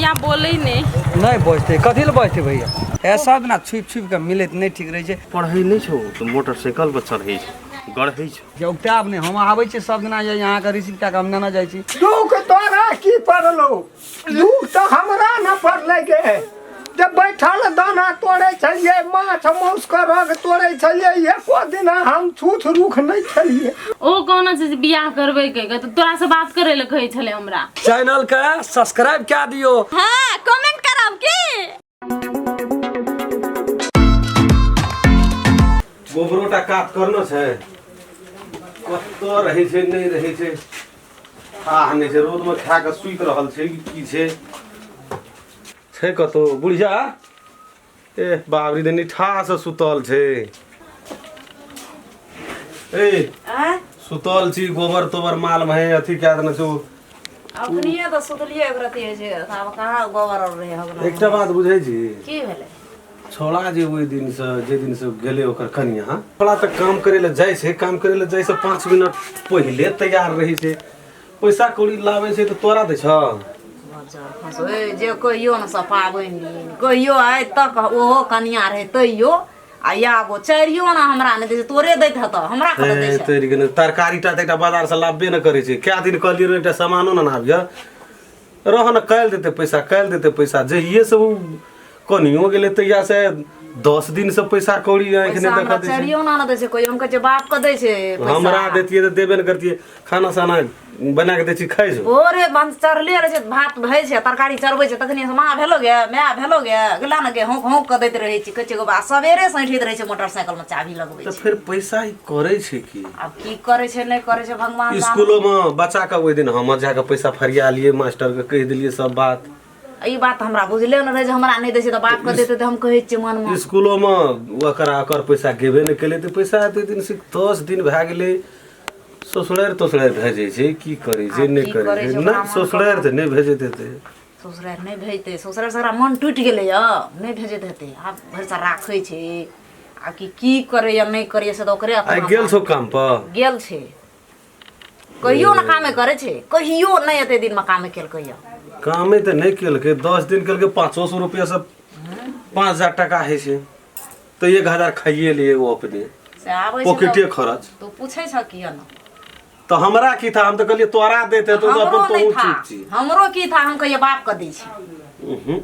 भैया बोलै नहि। नहि बजतै, कथी लए बजतै भैया? ऐसा दिना छुपि छुपि कऽ मिलैत नहि ठीक रहै छै। पढ़ै नहि छौ तऽ मोटरसाइकिल पर चढ़ै छै, गढ़ै छै। जे उगतायब नहि, हम आबै छी सब दिना जे अहाँके रिसीव कए कऽ हम नेने जाइ छी। दुख तोरा की पड़लो? दुख तऽ हमरा न पड़लै गे। जब बैठल दाना तोड़ै छलियै, माछ माउस के रग तोड़ै छलियै, एको दिना हम छूछ रूख नहि छलियै। ओ कहने छै जे बियाह करबै कहि कऽ, तऽ तोरा से बात करै लए कहै छलै हमरा। चैनल के सब्सक्राइब कए दियौ। हाँ, कमेंट करब की? गोबरोटा कात करनो छै, कतऽ रहै छै नहि रहै छै थाह नहि छै। रौदमे खा कऽ सुति रहल छै कि की छै, छै कतौ बुढ़िया? ए बाबरी दे निठासँ सुतल छै। ए सुतल छी, गोबर तोबर माल महे अथी कए देने छै। अखनिए तऽ सुतलियै, एक रति होइ छै, आब कहाँ गोबर आओर रहै हगना। एकटा बात बुझै छी? की भेलै? छौड़ा जे ओहि दिनसँ जे दिनसँ गेलै ओकर कनिया, छौड़ा तऽ काम करै लए जाइ छै, काम करै लए जाइ से 5 मिनट पहिले तैयार रहै छै, पैसा कौड़ी लाबै छै तऽ तोरा दै छौ? जे कहियो ने सब पाबनि दिन कहियो आइ तक ओहो कनिया रहै तैयो आ आबो चारियो आना हमरा नहि दै छै, तोरे दैत हेतौ, हमरा कतऽ दै छै? तोरि गेलै। तरकारी टा तऽ एकटा बाजारसँ लाबबे नहि करै छै। कए दिन कहलियै रहै एकटा सामानो ने आबियऽ रह ने, काल्हि देतै पैसा, काल्हि देतै पैसा। जहिये से ओ कनियो गेलै तहिया से 10 दिन से पैसा कौड़ी आँखि पैसा नहि हमरा देखा दै छै। चारियो आना नहि दै छै कोइ। हम कहै छियै बाप के दै छै पैसा। हमरा देतियै तऽ देबे नहि करतियै। खाना साना बना कऽ दै छी, खाइ छौ? भोरे बंद चढ़ले रहै छै, भात भै छै, तरकारी चढ़बै छै, तखने से माँ भेलो गे, माय भेलो गे, गेला ने गे, हौंक हौंक कऽ दैत रहै छी। कहै छै गो बा सवेरे से ऐंठैत रहै छै, मोटरसाइकिल मे चाभी लगबै तऽ छै। फेर पैसा ई करै छै की? आब की करै छै नहि करै छै भगवान जाने। स्कूलो मे बच्चा के ओहि दिन हम जाके पैसा फरिया लिए, मास्टर के कहि देलियै सब बात। ई बात हमरा बुझले नहि रहै जे हमरा नहि दै छै तऽ बाप के देतै, तऽ हम कहै छियै मनमे। स्कूलो मे ओकरा ओकर पैसा गेबे नहि केलै तऽ पैसा एते दिन से 10 दिन भए गेलै। ससुरारि तसुरारि भेजै छै की करै छै आब नहि की करै करै छै छै, ओकरा नहि मन ससुरारि तऽ नहि भेजैत हेतै। ससुरारि नहि भेजतै, ससुरारि से ओकरा मन टूटि गेलैए, नहि भेजैत हेतै। आब भरिसा राखै छै आ कि की करैए नहि करैए से तऽ ओकरे आइ अपना गेल छौ काम पर? गेल छै। कहियो ने कामे करै छै, कहियो नहि एते दिनमे कामे केलकैए। कामे तऽ नहि केलकै, 10 दिन केलकै, 500 रुपया से 5000 टाका होइ छै तऽ 1000 खाइए लिए ओ अपने से आबै छै पॉकेटे तऽ खर्च। तू पूछै छ किया ने? तऽ हमरा की था, हम तऽ कहलियै तोरा देते तो हमरो अपन नहि तोहू था। चुप छी। हमरो की था, हम कहिए बाप के दै छी। उहुं।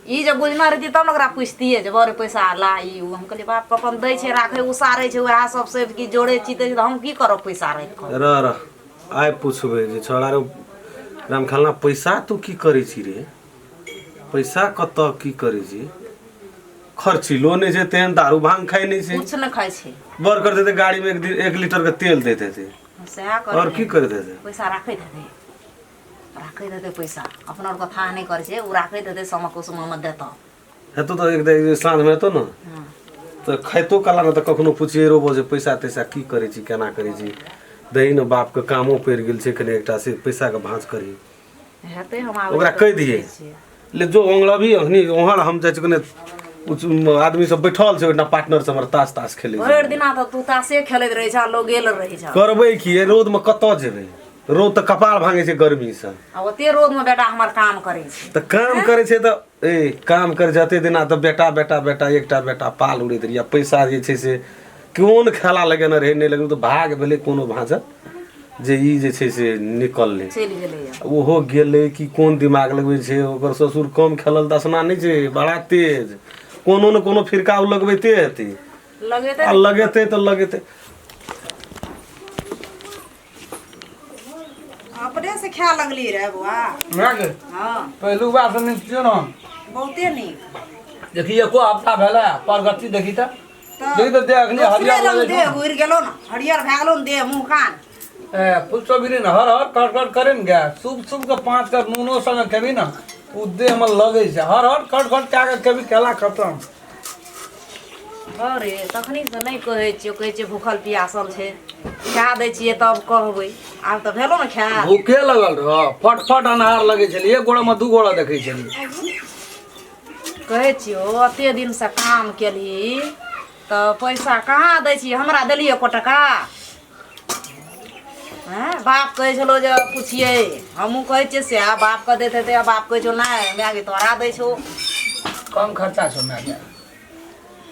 ई जे बुझना रहती तब ने ओकरा पूछतियै जे बड़े पैसा ला ई ओ। हम कहलियै बाप के अपन दै छै, राखै उसारै छै, उएह सब से की जोड़ै चितै छै, तऽ हम की करब पैसा राखि कऽ? रह रह, आइ पुछबै जे छोड़ा रे रामखेलना, पैसा तू की करै छी रे? पैसा कतऽ की करै छी? खर्चिलो नहि छै तेहन, दारू भांग खाइ नहि छै। कुछ नहि खाइ छै। बड़ कर देते गाड़ी में एक दिन 1 लीटर के तेल देते थे सएह करै और की कर देते। पैसा राखैत हेतै, राखैत हेतै पैसा। अपना आरके थाह नहि करै छै, ओ राखैत हेतै, समय कुसुममे देतौ। हेतौ तऽ एक दिन साँझमे हेतौ ने तऽ खाइतो कला ने तऽ कखनो पुछिए रोबो जे पैसा तैसा की करै छी, केना करै छी, दही ने बापके कामो पड़ि गेल छै कनि एकटा से पैसाके भाँज करही। हेतै, हम आबै ओकरा छी तऽ कहि दियै। पूछै छियै। ले जो ओंगलबी अखनी ओहर, हम जाइ छी कने आदमी सब बैठल छै ओहिना, पार्टनर सब हमर ताश ताश खेलै छै। भरि दिना तऽ तू तासे खेलैत रहै छह, लोग गेल रहै छह। करबै की, एहि रौदमे कतऽ जेबै? रौद तऽ कपार भांगे छै गर्मीसँ। आ ओते रौदमे बेटा हमर काम करै छै। तऽ काम करै छै तऽ ए काम करै छै एते दिना तऽ बेटा बेटा बेटा एकटा बेटा पाल उड़ैत रहियै। पैसा जे छै से कोन खेला लगेने रहै नहि लगेने, तऽ भाग भेलै कोनो भाँजक जे ई जे छै से निकललै। चलि गेलैए। ओहो गेलै कि कोन दिमाग लगबै छै। ओकर ससुर कम खेलल दसना नहि छै, बड़ा तेज, कोनो ने कोनो फिरका ओ लगबैते हेतै। लगेतै। आ लगेतै तऽ लगेतै। अपने से खाय लगली रे बौआ। हमरा के? हाँ। पहिलुक बार से नीक छियौ ने? बहुते नीक। देखी, एको हफ्ता भेलै प्रगति देखी तऽ। तऽ देखी तऽ देह अखनी दोसरे हरियर रंग लगै देह छौ। घुरि गेलो ने, हरियर भए गेलो ने देह मुँह कान। ए फुलसो बिरी ने हर हर कट कट करे ने गए, सुप सुप के 5 कर नूनो संगे खेबी ने, उ देह में लगै छै। हर हर कट कट कए के खेबी, खेला खतम। अरे तखनी से नहि कहै छियौ, कहै छियै भूखल पियासल छै, खा दै छियै तब कहबै। आब तऽ भेलो ने खा। भूखे लगल रह, फट फट अन्हार लगै छलै, एक गोड़ा में 2 गोड़ा देखै छलियै। कहै छियौ एते दिनसँ काम केलही तऽ पैसा कहाँ दै छी? हमरा देलियै एको टका? हैं बाप कहै छलो जे पुछियै, हमहूँ कहै छियै सएह, बाप के दैत हेतै आ बाप कहै छौ नहि माय गे तोरा दै छौ। कम खर्चा छौ माय गे,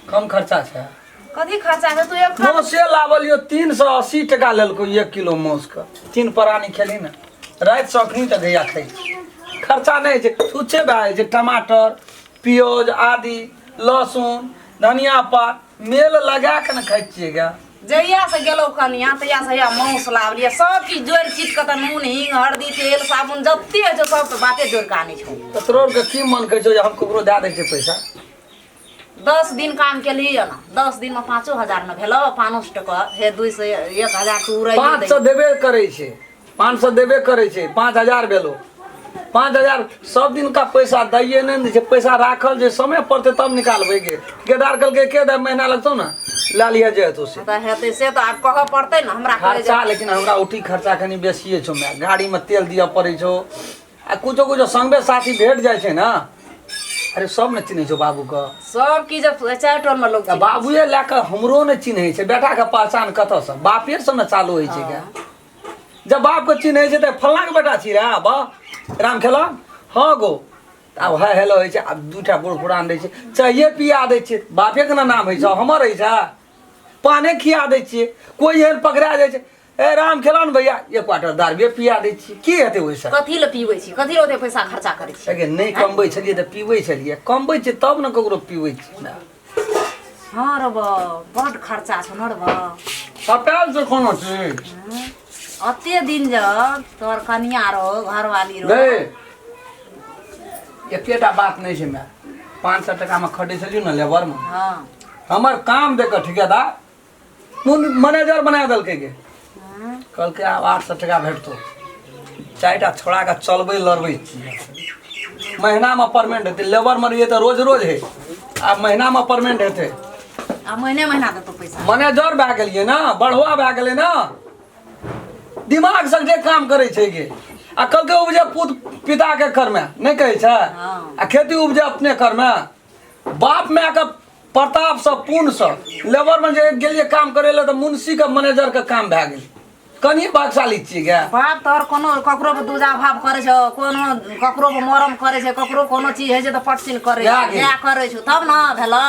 कम खर्चा छै। कथी खर्चा छै तू एक मौसे लावल यो 380 टका लेलको 1 किलो मौस के। 3 प्राणी खेली ने राति से अखनी तक गैया खाइ छी। खर्चा नहि छै, छुच्छे भए जाइ छै। टमाटर प्याज आदि लहसुन धनिया पात मेल लगा के ने खाइ छियै गे। जहिया से गेलौ कनिया तहिया से हैया मांस लाबलियै, सब चीज जोड़ि चित के तऽ नून हींग हरदी तेल साबुन जते होइ छौ सब तऽ बापे जोड़ि के आनै छौ। तऽ तोरो के की मन कहै छौ जे हम ककरो दए दै छियै पैसा? 10 दिन काम केलही ने, 10 दिन में 5,000 ने भेलौ, 500 टका हे 200 1000 तू उड़ाइयो 500 देबे करै छै, 500 देबे करै छै, 5000 भेलो। 5000 सब दिन का पैसा दैये नहि दै छै, पैसा राखल जे समय पड़तै तब निकालबै गे। ठिकेदार कहलकै के दे महीना लगतौ ने लए लिअ जे हेतौ से। तऽ हेतै से तऽ आब कहऽ पड़तै ने हमरा। खर्चा लेकिन हमरा उठी खर्चा कनि बेसिए छौ माय, गाड़ीमे तेल दिअ पड़ै छौ आ कुछो कुछो संगे साथी भेट जाइ छै ने। अरे सब ने चिन्है छौ बाबूके, सब की जब चारि टोल में लोग बाबुए लए कऽ हमरो नहि चिन्है छै, बेटाके पहचान कतऽसँ, बापे से ने चालू होइ छै गे। जब बापके चिन्है छै तऽ फल्लाँके बेटा छी रे बा राम खेला हाँ गो, आब हाय हेलो होइ छै। आब 2टा बूढ़ पुरान रहै छै, चाहे पिया दै छियै, बापेके ने नाम होइ छै, हमर होइ छै, पाने खिया दै छियै। कोइ एहन पकड़ा जाइ छै, ए राम खेला ने भैया, 1 क्वार्टर दारुए पिया दै छियै, की हेतै ओहिसँ? कथी लए पीबै छी, कथी लए ओते पैसा खर्चा करै छी? अगे नहि कमबै छलियै तऽ पीबै छलियै, कमबै छियै तब ने ककरो पीबै छियै ने। हाँ रे बा, बड्ड खर्चा छौ न रे बा। सटाल छै कोनो चीज। अते दिन जब तोहर कनिया रहो घरवाली रहो। गै एकेटा बात नहि छै माय, 500 टकामे खटै छलियै ने लेबरमे, हाँ हमर काम देख कऽ ठिकेदार मैनेजर बना देलकै गे। कहलकै आब 800 टका भेटतौ। 4टा छोड़ाके चलबै लड़बै छियै, महीनामे परमेंट हेतै। लेबरमे रहियै तऽ रोज रोज हइ, आब महीनामे परमेंट हेतै। आ महीने महीना देतौ पैसा। मैनेजर भए गेलियै ने, बढ़ुआ भए गेलै ने, दिमाग से जे काम करै छै गे। आ कहलकै उपजे पुत पिताके करमे नहि कहै छै, आ खेती उपजे अपने करमे। बाप मायके प्रतापसँ पुण्यसँ लेबरमे जे गेलियै काम करै लए तऽ मुंशीके मैनेजरके काम भए गेल। कनि भागशाली छियै गे। बाप तोहर कोनो ककरो पर दूजा भाव करै छौ, कोनो ककरो पर मरम करै छै, ककरो कोनो चीज होइ छै तऽ पटसिन करै छै, इएह करै छौ तब ने भेलौ।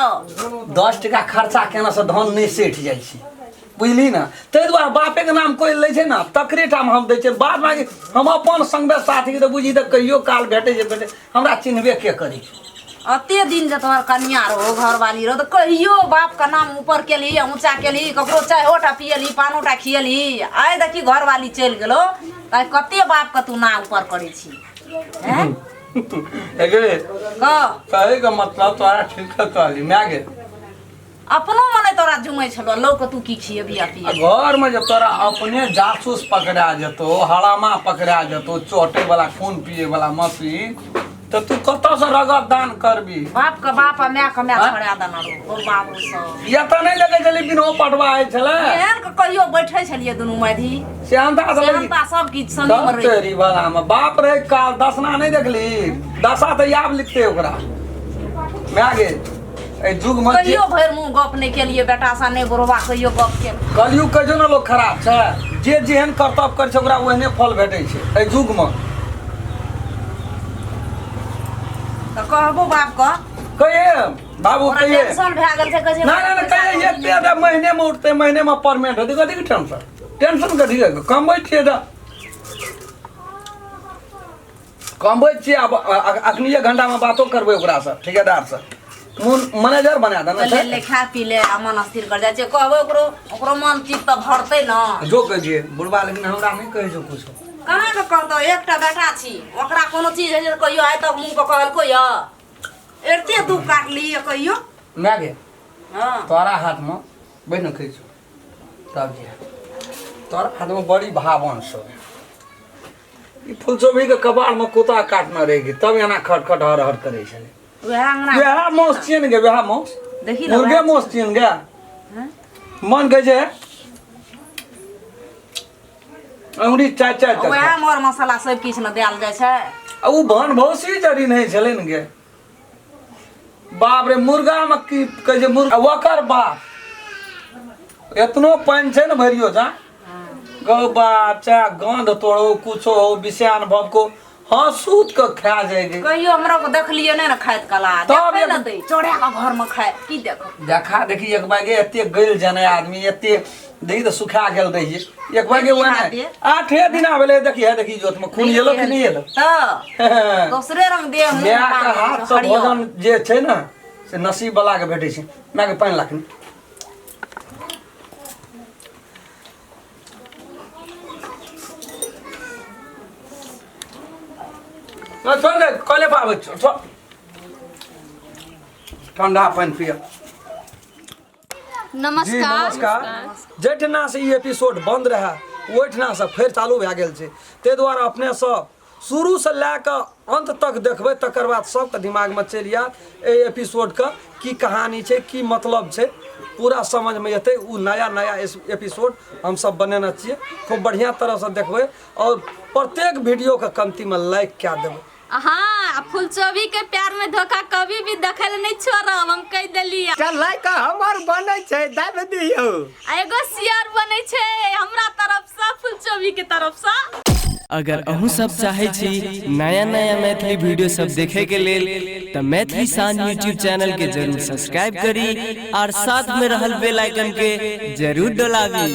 10 टका खर्चा केनासँ धन नहि सठि जाइ छै, बुझली ने? ताहि दुआरे बापेके नाम कोइ लै छै ने तकरे टामे हम दै छियै। बाद बाकी हम अपन संगे साथी तऽ बुझी तऽ कहियो काल भेटै छै भेटै, हमरा चिन्हबे के करै छै? अते दिन जे तोहर कनिया रहो घरवाली रहो तऽ कहियो बापके नाम ऊपर केलही ऊँचा केलही, ककरो चाहोटा पियलही पानोटा खियलही। आइ देखी घरवाली चलि गेलो तऽ कते बापके तू नाम ऊपर करै छी? कहे के मतलब तोरा ठीक कहली माय गे। अपनो मने तोरा जुमै छलो लोक तू की खियेबी आ पियेबी? घर में जब तोरा अपने जासूस पकड़ा जेतो, हरामा पकड़ा जेतो, चोटे वाला खून पिए वाला मशीन, तो तू कतऽ से रगत दान करबी? बाप के बाप आ my के my छोड़ा देना रो बाबू सब। या तऽ नहि देखै छली बिनो पटवा होइ छलै। एहन के कहियो बैठे छलियै दुनू मैधी। सेहनता से सेहनता सब किछु संगे में रहे। तेरी वाला में बाप रे काल दसना नहि देखली, दशा तऽ आब लिखते ओकरा। माय गे एहि युग में कहियो भरि मुँह गप नहि केलियै बेटा सा नहि बुढ़वा कहियो गप केल। कलयुग कहै छौ ने लोक खराब छै, जे जेहन कर्तव्य करै छै ओकरा ओहने फल भेटै छै एहि युग में। तऽ कहबो बाप के कहिए बाबू कहिए टेंशन भए गेल छै, कहै छै ना ना ना कहिए एते तऽ महीने में उठते महीने में परमेंट हेतै, कथी के टेंशन? टेंशन कथी के? कमबै छियै तऽ कमबै छियै। आब अखनिये घंटामे बातो करबै ओकरासँ ठेकेदारसँ, मैनेजर बना देने छै। ले खा पी ले आ मन स्थिर कर जाइ छै। कहबै ओकरो ओकरो मन चित्त तऽ भरतै ने। जो कहै छियै बुढ़बा, लेकिन हमरा नहि कहै छौ कुछो। केना कऽ कहतौ? एकटा बेटा छी, ओकरा कोनो चीज होइ छै कहियो आइ तक मुँह पर कहलको यऽ? एते दुख काटली कहियो? माय गे हँ तोरा हाथमे बैठ ने कहै छौ तब जे तोरा हाथमे बड़ी भावन छौ। ई फुलचोभी के कपार में कुत्ता काटने रह गई तब एना खट खट हर हर करे छलै। वएह अंगना वएह मौस छियै ने गे, वएह मौस देखी ने मुर्गे मौस छियै ने गे। मन कहै छै अंगुरी चाटि चाटि कऽ वएह मर मसाला सब किछु ने देल जाइ छै। आ उ भन भौसी जरी नहि छलै ने गे। बाप रे मुर्गा में की कहै छै मुर्गा ओकर बाप एतनो पानि छै ने भरियो जा गौ बाप चाहे गंध तोड़ो कुछो हो विषयान भव को हाँ सूत के खा जाएगे। कहियो हमरा को देखलिए नहीं ना खाइत कला, तब देखै एक- ना दै चढ़ा के घर में खाए की देखो। देखा देखी एक बागे एते गइल जाने आदमी एते देखी तऽ सुखा गेल रहिए एक बागे देखी ओना हाथे। आठे दिना भेलै देखी है देखी जोत में खून एलो कि नहि एलो। तऽ दोसरे रंग देह मुँह माय के कान हाथ से हरियर। भोजन जे छै ने से नसीब वाला के भेटै छै। माय के पानि लाखनी ना छोड़ दे कले पाबै छौ, छोड़। ठंडा पानि पिय। जी नमस्कार। नमस्कार। जाहिठिना से ई एपिसोड बंद रहे ओहिठिना से फेर चालू भए गेल छै, ताहि दुआरे अपने सब शुरू से लए कऽ अंत तक देखबै, तकर बाद सबके दिमागमे चलि आयत एहि एपिसोडके की कहानी छै, की मतलब छै, पूरा समझमे एतै। ओ नया नया एपिसोड हमसब बनेने छियै, खूब बढ़िआँ तरहसँ देखबै और प्रत्येक वीडियोके कमतीमे लाइक कए देबै। हाँ, फुलचोभी के प्यार में धोखा कभी भी देखे ले नहीं छोड़ब, हम कह देलियै। चल लाइक हमर बनै छै दाबि दियौ। आ एगो शेयर बनै छै हमरा तरफ से, फुलचोभी के तरफ से। अगर अहूँ सब चाहे छी नया नया मैथिली वीडियो सब देखे के लेल त मैथिली शान यूट्यूब चैनल के जरूर सब्सक्राइब करी और साथ में रहल बेल आइकन के जरूर डोलाबी।